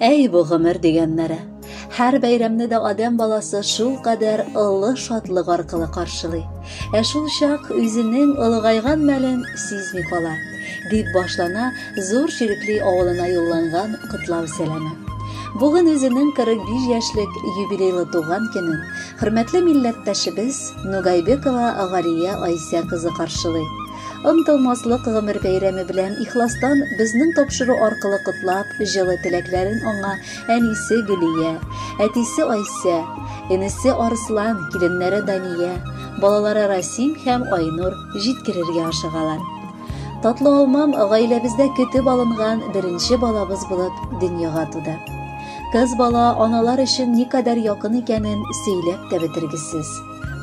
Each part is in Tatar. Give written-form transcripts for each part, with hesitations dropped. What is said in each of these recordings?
Әй бу гомер дигәннәре. Һәр бәйрәмне дә адәм баласы шулкадәр олы шатлык аркылы каршылый. Ә шул чак үзенең олыгайган мәлен сизми кала, дип башлана Зур Чирекли авылына юлланган котлау сәламе. Бүген үзенең 45 яшьлек юбилейлы туган көнен хөрмәтле милләттәшебез Нугайбекова Галия Айсә кызы каршылый. Онытылмаслык гомер бәйрәме белән ихластан безнең тапшыру аркылы котлап, җылы теләкләрен аңа әнисе Гөлия, әтисе Айсә, энесе Арслан, киленнәре Дания, балалары Расим һәм Айнур җиткерергә ашыгалар. Татлы алмам гаиләбездә көтеп алынган беренче балабыз булып дөньяга туды. Кыз бала аналар өчен никадәр якын икәнен сөйләп тә бетергесез.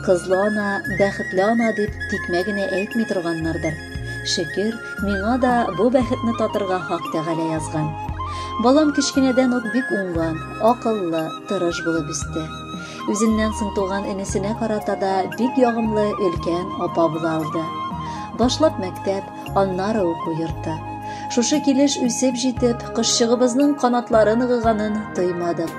Кызлы ана, бәхетле ана дип тикмә генә әйтми торганнардыр. Шөкер, миңа да бу бәхетне татырга Хак Тәгалә язган. Балам кечкенәдән үк бик уңган, акыллы, тырыш булып үсте. Үзеннән соң туган энесенә карата да бик ягымлы өлкән апа була алды. Башлап мәктәп, аннары уку йорты. Шушы килеш үсеп җитеп, кошчыгыбызның канатлары ныгыганын тоймадык.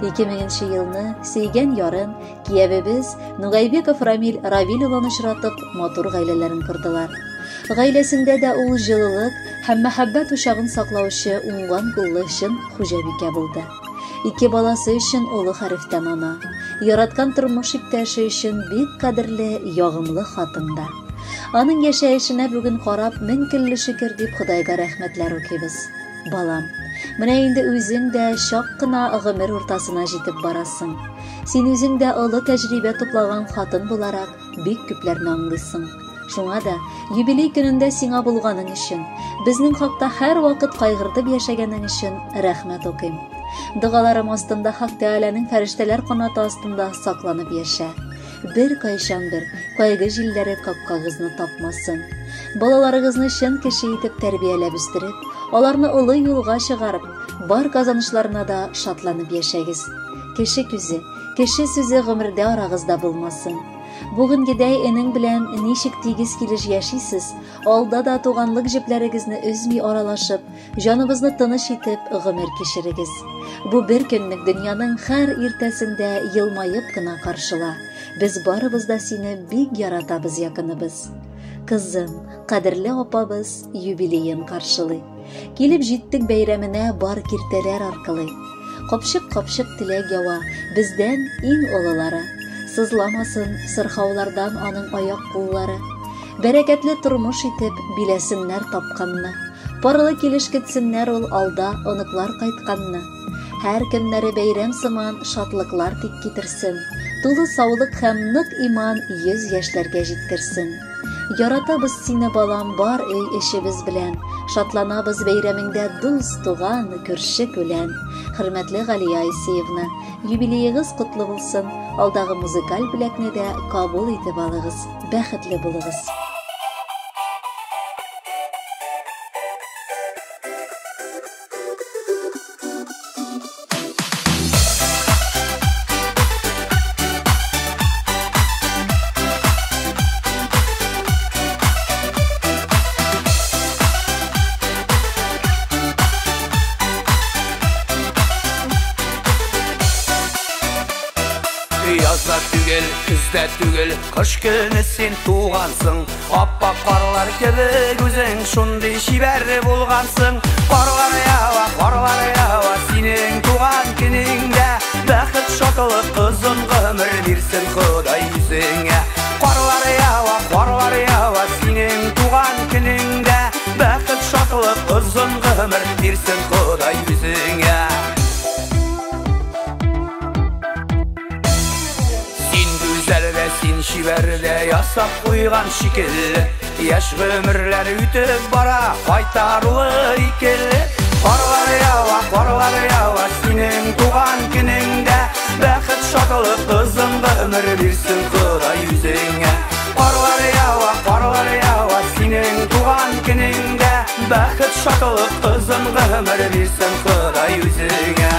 2000 елны сөйгән ярын Киявебез Нугайбеков Рамил Равил улын очратып, матур гаиләләрен кордылар. Гаиләсендә дә ул җылылык һәм мәхәббәт учагын саклаучы уңган куллы чын хуҗабикә булды. Ике баласы өчен олы хәрефтән ана, яраткан тормыш иптәше өчен бик кадерле, ягымлы хатын да. Аның яшәешенә бүген карап, мең көлле шөкер дип Ходайга рәхмәтләр укыйбыз. Балам, менә инде үзең дә чак кына гомер уртасына җитеп барасың. Син үзең дә олы тәҗрибә туплаган хатын буларак бик күпләрне аңлыйсың. Шуңа да юбилей көнендә сиңа булганың өчен, безнең хакта һәрвакыт кайгыртып яшәгәнең өчен рәхмәт укыйм. Догаларым астында Хак Тәгаләнең фәрештәләр канаты астында сакланып яшә. Беркайчан бер кайгы җилләре капкагызны тапмасын. Балаларыгызны чын кеше итеп тәрбияләп үстереп, аларны олы юлга чыгарып, бар казанышларына да шатланып яшәгез. Кеше күзе, кеше сүзе гомердә арагызда булмасын. Бүгенгедәй энең белән ничек тигез килеш яшисез, алда да туганлык җепләрегезне өзми аралашып, Җаныбызны тыныч итеп гомер кичерегез. Бу бер көнлек дөньяның һәр иртәсендә елмаеп кына каршыла. Без барыбыз да сине бик яратабыз, якыныбыз. Кызым, кадерле апабыз юбилеен каршылый. Килеп җиттек бәйрәменә бар киртәләр аркылы. Капчык-капчык теләк ява, бездән иң олылары. Сызламасын сырхаулардан аның аяк-куллары. Бәрәкәтле тормыш итеп биләсеннәр тапканны. Парлы килеш көтсеннәр ул алда оныклар кайтканны. Һәр көннәре бәйрәм сыман шатлыклар тик китерсен. Тулы саулык һәм нык иман 100 яшьләргә җиткерсен. Яратабыз сине, балам, бар өй эшебез белән. Шатланабыз бәйрәмеңдә дус, туган, күрше күлән. Хөрмәтле Галия Айсиевна, юбилеегыз котлы булсын. Алдагы музыкаль бүләкне дә кабул итеп алыгыз. Бәхетле булыгыз. Язда түгел, көздә түгел, кыш көне син тугансың. Аппак карлар кебек үзең шундый чибәр булгансың. Карлар ява, карлар ява, синең туган көнеңдә. Бәхет, шатлык, озын гомер бирсен Ходай үзеңә. Карлар ява, карлар ява, синең туган көнеңдә. Бәхет, шатлык, озын гомер бирсен Ходай үзеңә. Син чибәр дә ясап куйган шикелле, яшь гомерләр үтеп бара, кайтаруы икеле. Карлар ява, карлар ява, синең туган көнеңдә. Бәхет, шатлык, озын гомер бирсен Ходай үзеңә. Карлар ява, карлар ява, синең туган көнеңдә. Бәхет, шатлык, озын гомер бирсен Ходай үзеңә.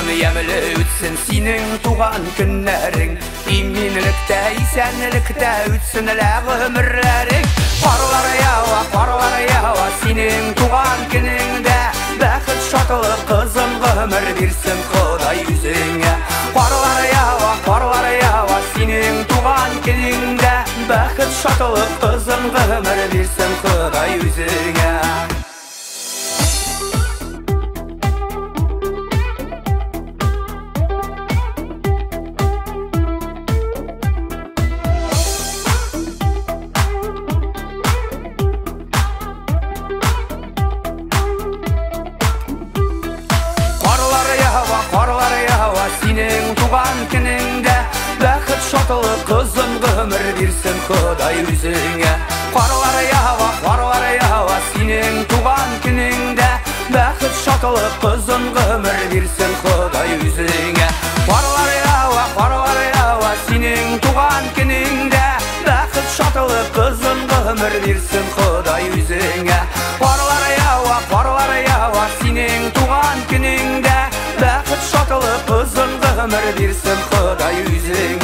булсын, ямьле үтсен синең туган көннәрең. Иминлектә, исәнлектә үтсен лә гомерләрең. Карлар ява, карлар ява синең туган көнеңдә. Бәхет, шатлык, озын гомер бирсен Ходай үзеңә. Карлар ява, карлар ява синең туган көнеңдә. Бәхет, шатлык, озын гомер бирсен Ходай үзеңә. Карлар ява синең туган көнеңдә. Бәхет, шатлык, озын гомер бирсен Ходай үзеңә. Карлар ява, карлар ява синең туган көнеңдә. Бәхет, шатлык, озын гомер бирсен Ходай үзеңә. Карлар ява, карлар ява синең туган көнеңдә. Бәхет, шатлык, озын гомер бирсен Ходай үзеңә. Карлар ява, карлар ява синең туган көнеңдә. Бәхет, шатлык, озын гомер бирсен Ходай үзеңә.